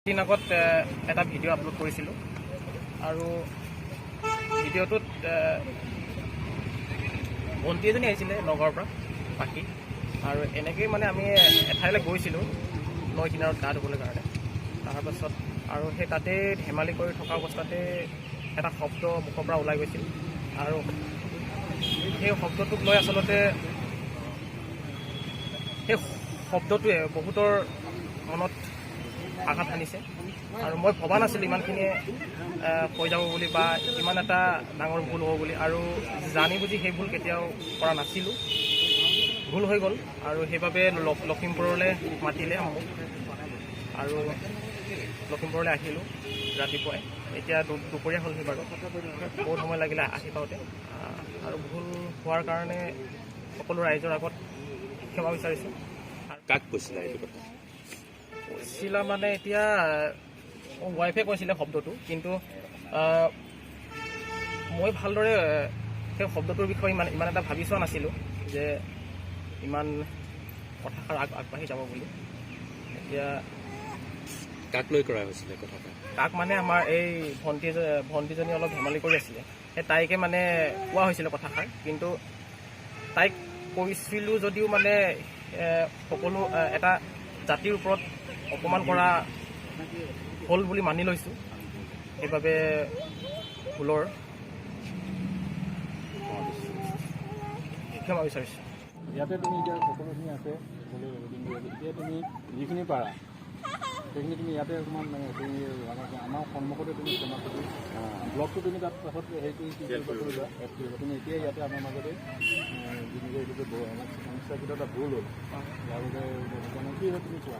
দিন আগত এটা ভিডিঅ' আপলোড কৰিছিলোঁ আৰু ভিডিঅ'টোত ভণ্টি এজনী আহিছিলে নগাঁৱৰ পৰা পাখি। আৰু এনেকেই মানে আমি এঠাইলৈ গৈছিলোঁ নৈ কিনাৰত গা ধুবলৈ কাৰণে। তাৰপাছত আৰু সেই তাতেই ধেমালি কৰি থকা অৱস্থাতে এটা শব্দ মুখৰ পৰা ওলাই গৈছিল আৰু সেই শব্দটোক লৈ আচলতে সেই শব্দটোৱে বহুতৰ মনত আঘাত হানিছে। আৰু মই ভবা নাছিলোঁ ইমানখিনিয়ে হৈ যাব বুলি বা ইমান এটা ডাঙৰ ভুল হ'ব বুলি। আৰু জানি বুজি সেই ভুল কেতিয়াও কৰা নাছিলোঁ, ভুল হৈ গ'ল। আৰু সেইবাবে লখিমপুৰলৈ মাতিলে মোক আৰু লখিমপুৰলৈ আহিলোঁ ৰাতিপুৱাই। এতিয়া দুপৰীয়া হ'লহি বাৰু, বহুত সময় লাগিলে আহি পাওঁতে। আৰু ভুল হোৱাৰ কাৰণে সকলো ৰাইজৰ আগত ক্ষমা বিচাৰিছোঁ। কাক কৈছিলা এইটো কথা? কৈছিলা মানে এতিয়া ৱাইফে কৈছিলে শব্দটো, কিন্তু মই ভালদৰে সেই শব্দটোৰ বিষয়ে ইমান ইমান এটা ভাবি চোৱা নাছিলোঁ যে ইমান কথাষাৰ আগবাঢ়ি যাব বুলি। এতিয়া কাক লৈ কৰা হৈছিলে কথাষাৰ? তাক মানে আমাৰ এই ভণ্টিজনী অলপ ধেমালি কৰি আছিলে, সেই তাইকে মানে কোৱা হৈছিলে কথাষাৰ। কিন্তু তাইক কৈছিলোঁ যদিও মানে সকলো এটা জাতিৰ ওপৰত অপমান কৰা হ'ল বুলি মানি লৈছোঁ। সেইবাবে ভুলৰ ক্ষমা বিচাৰিছোঁ। ইয়াতে তুমি এতিয়া সকলোখিনি আছে, সকলো এভৰিথিং। এতিয়া তুমি যিখিনি পাৰা সেইখিনি তুমি ইয়াতে অকণমান মানে তুমি আমাৰ সন্মুখতে তুমি ক্ষমা কৰি ব্লগটো তুমি তাত পাছত হেৰি কৰি কি কৰিবা কৰিবা, এড কৰিবা। তুমি এতিয়া ইয়াতে আমাৰ মাজতে যেনেকৈ এইটো সমস্যাৰ ভিতৰত এটা ভুল হ'ল, যাৰ বাবে মানে কি হয় তুমি কোৱা।